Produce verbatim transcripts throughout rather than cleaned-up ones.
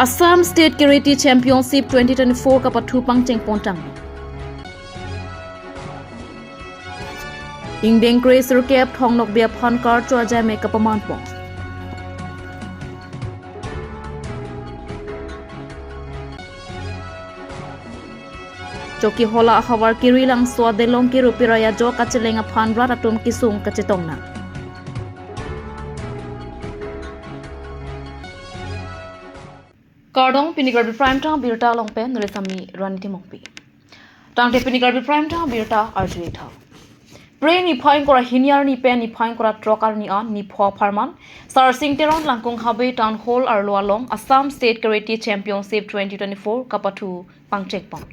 Assam State Karate Championship twenty twenty-four kapathu pangcheng pontang. Ingdeng kre sirkep Thong Nokbe aphan karcho ajai me kapaman pon. Chokihola ahavar Kirilangso adelong Kirupi Raya jo kacheleng aphan rat atum kesung kachetong nang. Kardom, pini Karbi Prime Time birta along pen neli Sami Rani Timungpi. Tangte pini Karbi Prime Time birta arju-ik tha. Phre niphai ingkoi ra hini arni pen niphai ingkoi ra throk arni an nipho apharman Sarsing Teron Langkung Habe Town Hall arlo along Assam State Karate Championship twenty twenty-four kapathu pangcheng pon.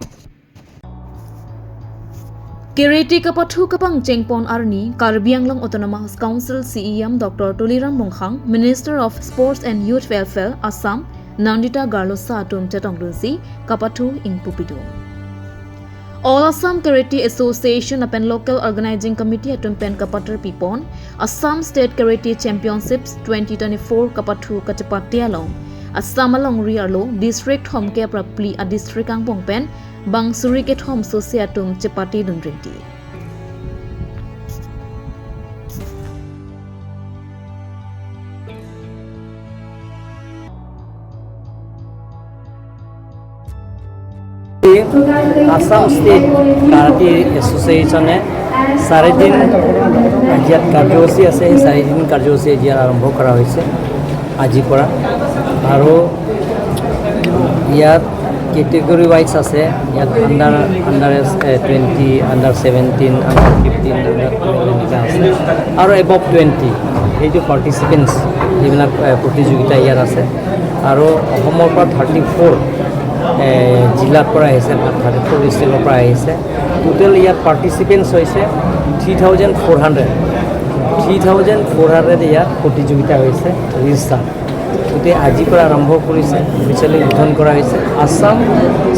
Karate kapathu kapangcheng pon arni Karbi Anglong Autonomous Council C E M Doctor Tuliram Ronghang, Minister of Sports and Youth Welfare Assam Nandita Garlosa atum chetongdunsi kapathu ingpu pidun. All Assam Karate Association lapen Local Organizing Committee atum pen kapatar pipon Assam State Karate Championships twenty twenty-four kapathu kachepate along Assam alongri arlo district thomkep ra phli a district angbong pen bang suri kethom sose atum chepate dun rinti. Assam state karate এছ'চিয়েশ্যনে চাৰিদিন ইয়াত কাৰ্যসূচী আছে। সেই চাৰিদিন কাৰ্যসূচী এতিয়া আৰম্ভ কৰা হৈছে আজিৰ পৰা। আৰু ইয়াত কেটেগৰী ৱাইজ আছে, ইয়াত under under twenty, under seventeen, under fifteen, under twelve এনেকুৱা আছে, আৰু এবভ টুৱেণ্টি, সেইটো পাৰ্টিচিপেণ্টছ যিবিলাক এ, প্ৰতিযোগিতা ইয়াত আছে। আৰু অসমৰ পৰা থাৰ্টি ফ'ৰ জিলাৰ পৰা আহিছে, থাৰ্টি ফ'ৰ ডিষ্ট্ৰিক্টৰ পৰা আহিছে। টোটেল ইয়াত পাৰ্টিচিপেণ্টছ হৈছে three thousand four hundred, three thousand four hundred ইয়াত প্ৰতিযোগিতা হৈছে ৰেজিষ্টাৰ। গতিকে আজিৰ পৰা আৰম্ভ কৰিছে, অফিচিয়েলি উদ্বোধন কৰা হৈছে। আছাম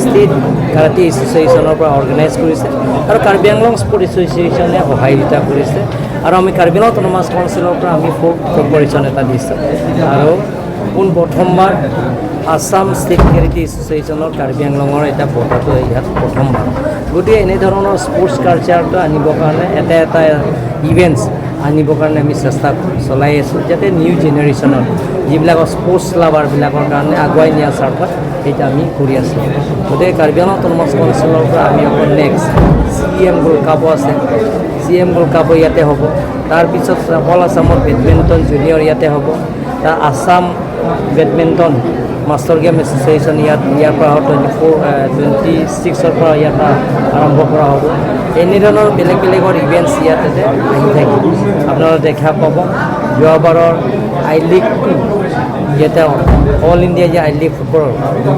ষ্টেট কাৰাটে এছ'চিয়েশ্যনৰ পৰা অৰ্গেনাইজ কৰিছে আৰু কাৰ্বি আংলং স্পৰ্টছ এছ'চিয়েশ্যনে সহযোগিতা কৰিছে। আৰু আমি কাৰ্বি আংলং অট'নমাছ কাউন্সিলৰ পৰা আমি ফ'ৰ্ড কৰ্পৰেশ্যন এটা দিছোঁ। আৰু পোন প্ৰথমবাৰ আছাম ষ্টেট কাৰাটে এছ'চিয়েশ্যনৰ কাৰ্বি আংলঙৰ এটা বঁটাটো ইয়াত প্ৰথমবাৰ। গতিকে এনেধৰণৰ স্পৰ্টছ কালচাৰটো আনিবৰ কাৰণে, এটা এটা ইভেণ্টছ আনিবৰ কাৰণে আমি চেষ্টা চলাই আছোঁ, যাতে নিউ জেনেৰেশ্যনৰ যিবিলাক স্পৰ্টছ লাভাৰবিলাকৰ কাৰণে আগুৱাই নিয়াৰ স্বাৰ্থত এইটো আমি কৰি আছোঁ। গতিকে কাৰ্বি আংলং অট'নমাছ কাউন্সিলৰ পৰা আমি আকৌ নেক্সট চি এম গ'ল্ড কাপো আছে, চি এম গ'ল্ড কাপো ইয়াতে হ'ব। তাৰপিছত অল আছামৰ বেডমিণ্টন জুনিয়ৰ ইয়াতে হ'ব। তাৰ Assam badminton master game association ইয়াত, ইয়াৰ পৰা টুৱেণ্টি ফ'ৰ, টুৱেণ্টি ছিক্সৰ পৰা ইয়াৰ পৰা আৰম্ভ কৰা হ'ব। এনেধৰণৰ বেলেগ বেলেগৰ ইভেণ্টছ ইয়াতে আহি থাকিব। আপোনালোকে দেখা পাব, যোৱাবাৰৰ আই লিগ টু ইয়াতে, অল ইণ্ডিয়া যে আই লিগ ফুটবল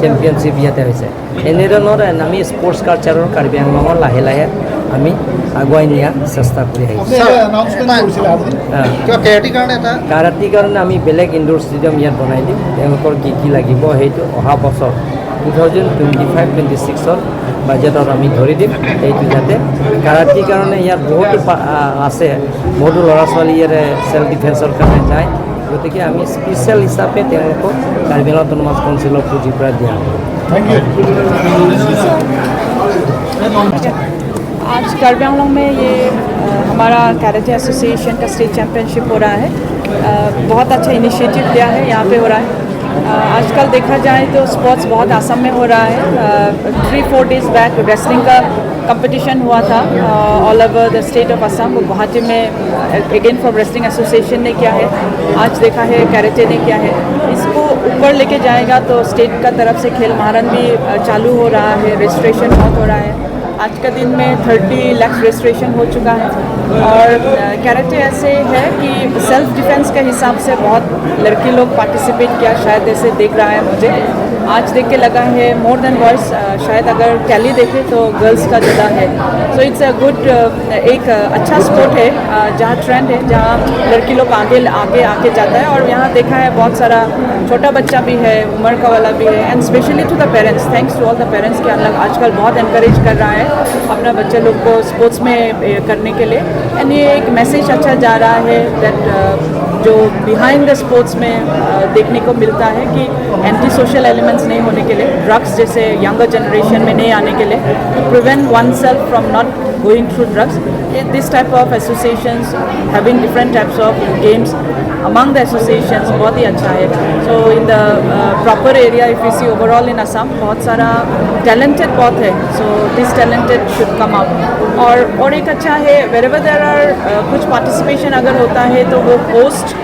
চেম্পিয়নশ্বিপ ইয়াতে হৈছে। এনেধৰণৰ আমি স্পৰ্টছ কালচাৰৰ কাৰ্বি আংলঙত লাহে লাহে আমি আগুৱাই নিয়াৰ চেষ্টা কৰি আহিছোঁ। আপুনি এটা এনাউন্সমেণ্ট কৰিছিলে আজি। হা। কিবা কেৰাটীৰ কাৰণে এটা? কাৰাটীৰ কাৰণে আমি বেলেগ ইনডোৰ ষ্টেডিয়াম ইয়াত বনাই দিম। তেওঁলোকৰ কি কি লাগিব সেইটো অহা বছৰ two thousand twenty five twenty ছিক্সৰ বাজেটত আমি ধৰি দিম। সেইটো যাতে কাৰাটীৰ কাৰণে ইয়াত বহুতো পা-, আ, আছে, বহুতো ল'ৰা ছোৱালী ইয়াতে ছেল্ফ ডিফেন্সৰ কাৰণে যায়। গতিকে আমি স্পেচিয়েল হিচাপে তেওঁলোকক কাৰ্বি আংলং অট'নমাছ কাউন্সিলৰ পুঁজিৰ পৰা দিয়া হ'ব। Thank you. आज कार्बी आंगलोंग में ये, अ, हमारा कैराटे एसोसिएशन का स्टेट चैंपियनशिप हो रहा है। अ, बहुत अच्छा इनिशिएटिव लिया है, यहाँ पे हो रहा है। अ, आजकल देखा जाए तो स्पोर्ट्स बहुत असम में हो रहा है। Uh, three four days back wrestling का कंपटीशन हुआ था, uh, all over the state of Assam, वो गुवाहाटी में, uh, Indian for wrestling association ने किया है। आज देखा है कैराटे ने किया है। इसको ऊपर लेके जाएगा तो स्टेट का तरफ से खेल महारन भी, अ, चालू हो रहा है, रजिस्ट्रेशन बहुत हो रहा है। आज का दिन में थर्टी लाख रजिस्ट्रेशन हो चुका है। और, अ, कैराटे ऐसे है कि सेल्फ डिफेंस के हिसाब से बहुत लड़की लोग पार्टिसिपेट किया, शायद ऐसे दिख रहा है मुझे। आज देख के लगा है मोर देन बॉयज, अ, शायद अगर टैली देखें तो गर्ल्स का ज़्यादा है। So it's a good, अ, एक, अ, अच्छा स्पोर्ट है, अ, जहाँ ट्रेंड है, जहाँ लड़की लोग आगे, आगे, आगे जाता है। और यहाँ देखा है बहुत सारा छोटा बच्चा भी है, उम्र का वाला भी है, and specially to the parents, thanks to all the parents कि हम लोग आजकल बहुत एनकरेज कर रहा है अपना बच्चे लोग को स्पोर्ट्स में, ए, करने के लिए। एंड ये एक मैसेज अच्छा जा रहा है दैट, अ, जो बिहाइंड द स्पोर्ट्स में, अ, देखने को मिलता है कि एंटी सोशल एलिमेंट्स नहीं होने के लिए, ड्रग्स जैसे यंगर जनरेशन में नहीं आने के लिए, to prevent oneself from not going through drugs, this type of associations, having different types of games among the associations, बहुत ही अच्छा है. So in the proper area, if you see overall in Assam, बहुत सारा टैलेंटेड बहुत है. So this talented should come out. और और एक अच्छा है, wherever there are कुछ पार्टिसिपेशन अगर होता है तो वो होस्ट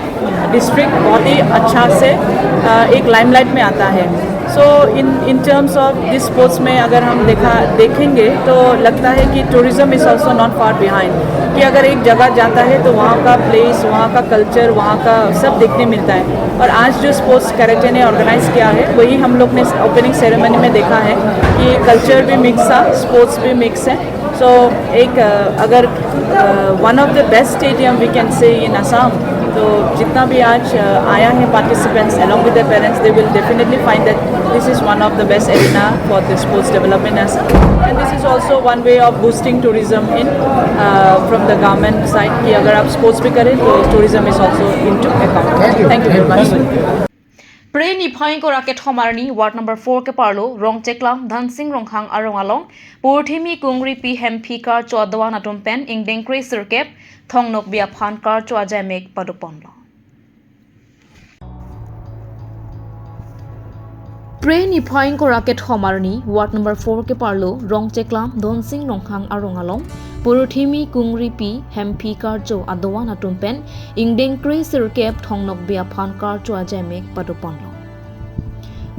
डिस्ट्रिक्ट बहुत ही अच्छा से uh, एक लाइमलाइट में आता है. So in in terms of this sports में अगर हम देखा देखेंगे तो लगता है कि tourism is also not far behind, कि अगर एक जगह जाता है तो वहाँ का प्लेस, वहाँ का कल्चर, वहाँ का सब देखने मिलता है. और आज जो स्पोर्ट्स कराटे ने ऑर्गेनाइज किया है, वही हम लोग ने ओपनिंग सेरेमनी में देखा है कि कल्चर भी मिक्स था, स्पोर्ट्स भी मिक्स है. So एक uh, अगर one of the best stadium we can say in Assam, तो जितना भी आज uh, आया है participants along with their parents, they will definitely find that this is one of the best arena for the sports development in Assam. And this is also one way of boosting tourism in uh, from the government side, कि अगर आप स्पोर्ट्स भी करें तो tourism is also into account. Thank you very much. Phre niphai ingkoi ra kethom arni Ward number four keparlo Rongcheklam Dhansing Ronghang arong along Purthimi Kungripi Hemphi karcho adovan atum pen ingdeng kre sirkep Thong Nokbe aphan karcho ajaimek padoponlo. Phre niphai ingkoi ra kethom arni Ward number four keparlo Rongcheklam Dhansing Ronghang arong along Purthimi Kungripi Hemphi karcho adovan atum pen ingdeng kre sirkep Thong Nokbe aphan karcho ajaimek padoponlo.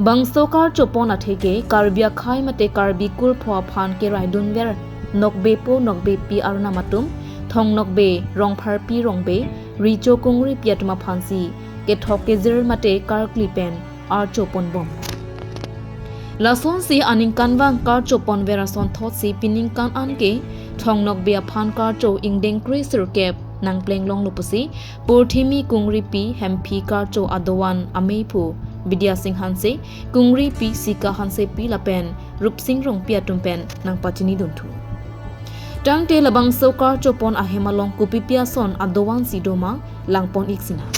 Bangso karchopon atheke Karbi akhei mate Karbi kurpho aphan keraidunver Nokbepo Nokbepi arnam atum, Thong Nokbe, Rongpharpi Rongbe, Richo Kungripi atum aphansi kethok kejir mate karkli pen archopon bom. Lasonsi aningkanvang karchoponver asonthotsi piningkan anke Thong Nokbe aphan karcho ingdeng kre sirkep nangplenglonglo pusi Purthimi Kungripi Hemphi karcho adovan ameiphu Bidya Sing Hanse, Kungripi Sika Hansepi lapen Rupsing Rongpi atum pen nangpachinidunthu. Tangte labangso karchopon ahem along kopipi ason adovansi doma langpon-ik sinang.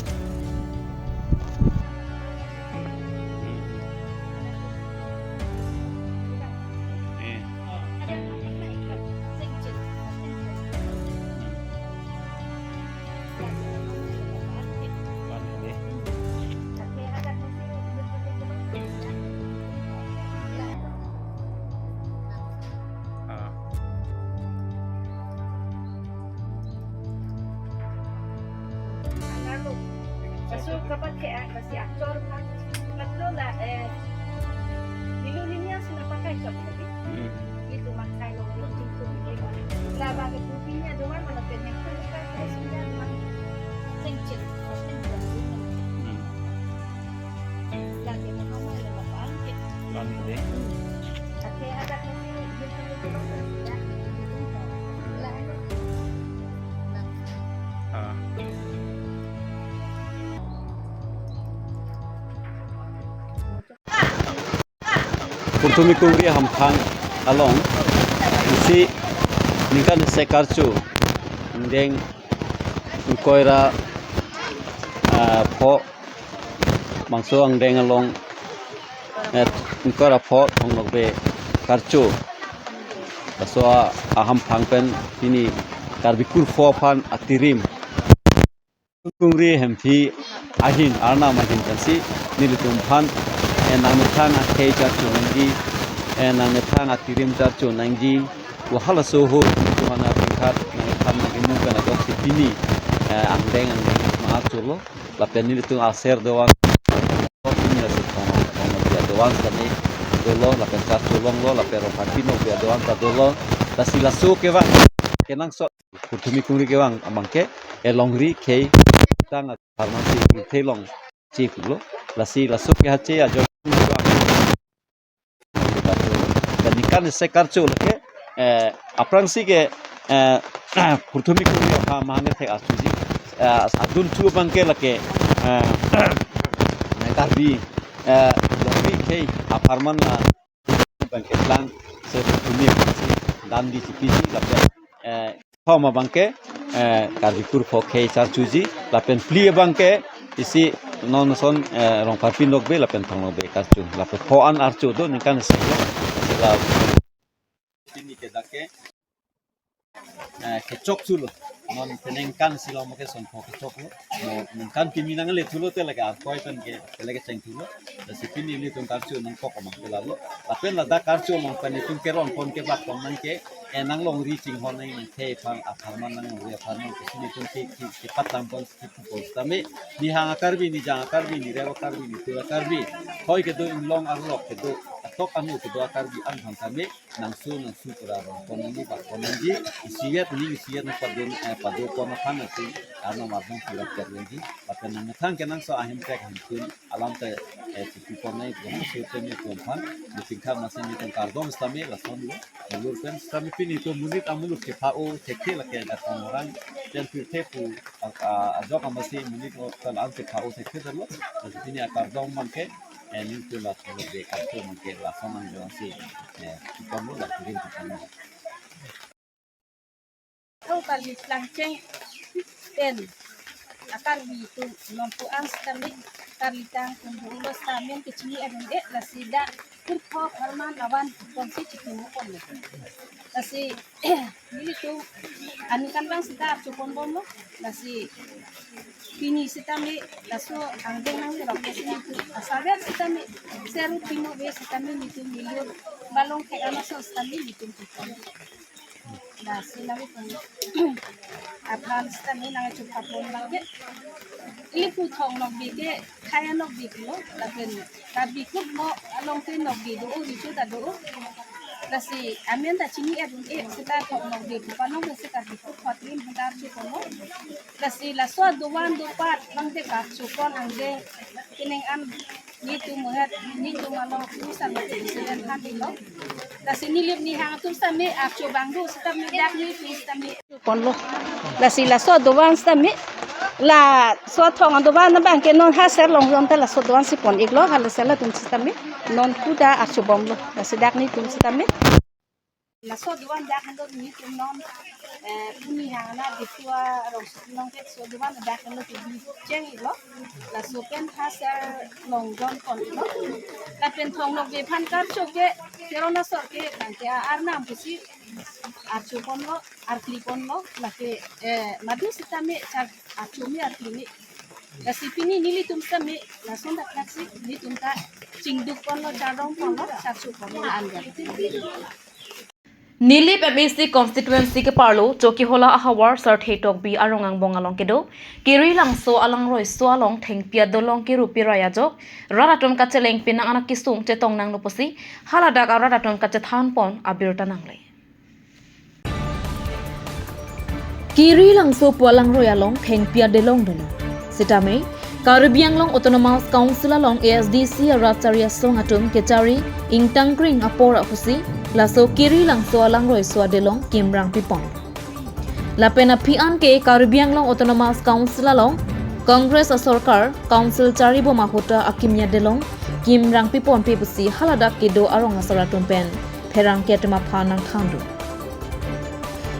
Kasu kapat ke, ah, kasi aktor kan. Patlo la, eh, nilu ninia sinapakai shop lagi. Hmm. Itu makai lo, itu, itu, itu. Laba ke putinya doang, mana penek, penek, penek, penek. Sengcil, sengcil. Hmm. Lagi nama, mana, apa, angkit. Angkit, eh? Hmm. Ate ada kasi, gitu, gitu, ya. Lah, ini. Ah. Purthimi Kungri hamphang along isi ningkan isi karcho ingdeng ingkoi ra, ah, pho bangso angdeng along, eh, ingkoi ra pho Thong Nokbe karcho. Laso a, ahamphang pen pini Karbi kurpho aphan atirim Kungri Hemphi ahin, arnam ahin pensi nelitum aphan, eh, nangmethang akhei charcho nangji, eh, nangmethang atirim charcho nangji, pu halaso ahut nelitum aphan aphi khat nangkethan nangkemu pen ajoksi pini, eh, angdeng angdeng ma-archolo, lapen nelitum aser dovan, pini aser dovan, dovan sani dolo, lapen karcho longlo, lapen Rongpharpi Nokbe dovan ta dolo, lasi laso kevang kenangsot Purthimi Kungri kevang abangke, eh, longri khei tang apharman si thei long chiplo. Lasi laso kehache ajo kevang. Dan ningkan isi karcho lake, eh, aphrangsi ke, eh, Purthimi Kungri aphan mahang thek achuji. Eh, adun chu abangke lake, eh, Karbi, eh, longri khei apharman la abangke lang, se Purthimi aphansi dan di chipiji lapen, eh, thom abangke, eh, Karbi kurpho khei charchoji, lapen phli abangke isi Non ason, eh, Rongparpi Nokbe lapen Thong Nokbe karcho. Lapen pho-an archo do ningkan isi lo. La pini ke dak ke, eh, kechok thulo. Non peningkan isi lo mo ke son pho kechoklo. Mo ningkan kimi nangle thulo te lake arkoi pen ke, te lake cheng thulo. Lasi pini nelitum karcho nangkok amang ke lalo. Lapen ladak karcho along pen nelitum kerong pon kebak pon nang ke, eh, nanglongri chinghon nang nang the aphan apharman nanglongri apharman ke si nelitum ke, ke, kepatlam pon, kepupon sitame. Nihang a-Karbi, nijang a-Karbi, nirep a-Karbi, nitur a-Karbi, hoi kedo, inglong arlok kedo, atok anu kedo a-Karbi an aphan tame nangso nangsu pura rong pon nangji, bak pon nangji, isivet ning isivet nang padun, eh, padu pon aphan nangsi arnam ardom pura ter nangji, lapen nangmethang ke nangso ahemprek ahempun alam te, eh, chipi pon nangji, bangso te nelitum aphan, nelitum kha masi nelitum kardom sitame lason lo, mulur pen sitame pini nelitum monit amuluk chepha-o thekthe lake dak orang, pen pirthe pu, a, a, ajok amasi monit o kal an chepha-o thekthe lo, lasi pini akardom abang ke, eh, nelitum lason lo de karcho abang ke lason nangjongsi, eh, kipon lo la kirim kipon lo. Thau kali plangcheng pen a-Karbi atum non pu-an sitame karli tang tum ulo sitame kechini adun e lasi dak kurpho pharman avan ponsi chitum ponlo. Lasi nelitum aningkan abang sita archo pon bomlo. Lasi pini sitame laso angdeng nang rok ke sini tu asaber sitame seru timo be sitame nelitum milur balong thek anaso sitame nelitum tu. Lasi nelitum aphan sitame nangchuk apon abang ke ili pu Thong Nokbe ke khei a-Nokbe lo, lapen Karbi kut mo along ke Nokbe do, o richu ta do. Lasi amen ta chini adun e sita Thong Nokbe pu panong ke si Karbi kut khotrin hundar chu kono. Lasi laso dovan dopat abang te karcho pon angdeng kening an nelitum mohet nelitum along tu sama tu selen hati lo. Lasi Nilip Nihang atum sitame archo abang do sitame dak nelitum sitame ponlo. Lasi laso dovan sitame, laso athong adovan abang ke non ha ser longjon ta laso dovan si pon iklo, ha laso latum sitame non kuda archo bomlo. Lasi dak nelitum sitame. Laso dovan dak hando nelitum non, eh, puni hang na Diphua rong sutnong ke so dovan dak hando ke bi cheng iklo. Laso pen ha ser longjon pon iklo. Lapen Thong Nokbe aphan karcho ke, kerona sor ke, tangke arnam pusi archo ponlo, arkli ponlo, lake, eh, madu sitame char archo me arkli me. Lasi pini nelitum sitame, lason dak dak si, nelitum ta chingduk ponlo, chardom ponlo, charcho ponlo, an dak. Nilip M A C constituency keparlo, Chokihola ahavar Sarthe Tokbi arong angbong along kedo, Kirilangso alangroiso along thengpi adolong kerup pirai ajok, rat atum kacheleng pinang anak kesung chetong nanglo pusi, haladak arat atum kachethan pon abirta nangle. Kirilangso pu alangroi along thengpi adelong dolo. Sitame, Karbi Anglong Autonomous Council along A S D C arat chari asong atum kechari ingtangkring apor aphusi, laso Kirilangso alangroiso adelong kimrang pipon. Lapen aphi an ke Karbi Anglong Autonomous Council along Congress asorkar, Council charibom ahut ta akimi adelong kimrang piponpe pusi haladak kedo arong asar atum pen pherangke atum aphan nangthandun.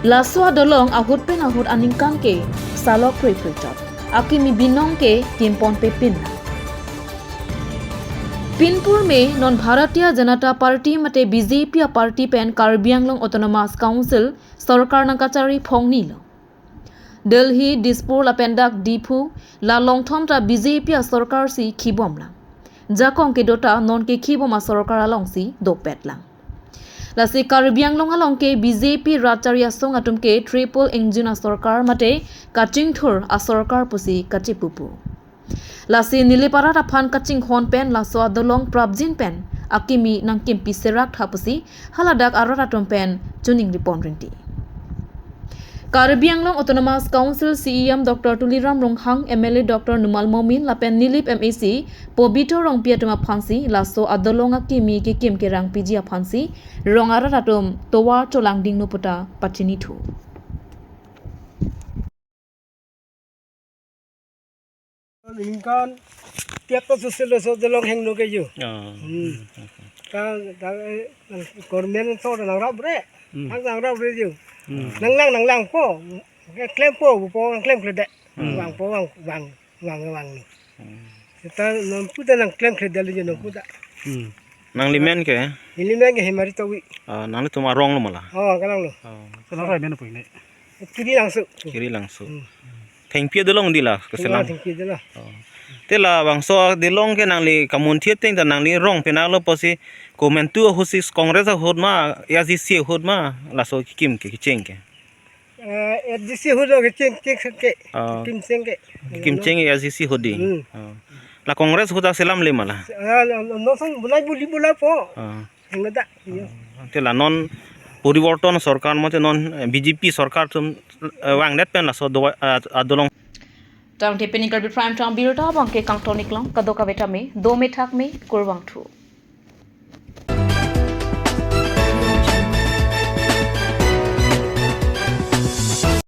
Laso adolong ahut pen ahut aningkan ke salok kroi kroi chot. Akimi binong ke kimponpe pin. Pinpur me non Bharatiya Janata Party mate B J P a-party pen Karbi Anglong Autonomous Council sorkar nangkachari phongnilo. Delhi, Dispur lapen dak Diphu, la longthom ta B J P asorkar si khibom lang. Jakong kedo ta non kekhibom asorkar along si dopet lang. Lasi Karbi Anglong along ke B J P rat chari asong atum ke triple engine asorkar mate kachingthur asorkar pusi kachipupu. Lasi Nilip arat aphan kachinghon pen laso adolong prapjin pen akimi nangkimpi serak tha pusi haladak arat atum pen choningri pon rinti. Karbi Anglong Autonomous Council C E M Doctor Tuliram Ronghang, M L A Doctor Numal Momin lapen Nilip M A C Pobitro Rongpi atum aphansi laso adolong akimi kekim kerang piji aphansi rong arat atum tovar cholangdingno puta pachinithu. Ningkan tiap ta susil so dolong hengno ke ju. Oh. Hmm. Tang, tang, eh, government so nangrap re. Hmm. Tang nangrap re ju. Hmm. Nanglang, nanglang po. Klem po, po klem kledek. Hmm. Vang po, vang, vang, vang, vang ni. Hmm. Ta nonpu ta nangklem kre dali je nonpu ta. Hmm. Nangli men ke? Ili men ke Hemari Tokbi. Ah, nanglitum arong lo ma la? Oh, kalang lo. Oh. Kalang lo men pu ini. Kiri Langso. Kiri Langso. Hmm. Thengpi adolong di la, keselam. Thengpi adolong. Oh. Te labangso adolong ke nangli kamun thiet teng ta nangli rong penang lo pusi komantu ahutsi Congress ahut ma, A I C C ahut ma, laso kekim ke, kecheng ke. Eh, A D C ahut lo kecheng, kecheng ke. Ah. Kimcheng ke. Kimcheng A D C ahut di. Hmm. Ah. La Congress ahut ta selam le ma la? Ah, no, no, son bulai buli bula po. Ah. Hengda, iyo. Ah. Te la non poriborton sorkar mate non, eh, B J P sorkar atum, eh, vangdet pen laso do, ah, adolong. Tangte pini Karbi Prime Time birta abang ke kangton-ik long, kadokave tame dome thakme, kurvangthu.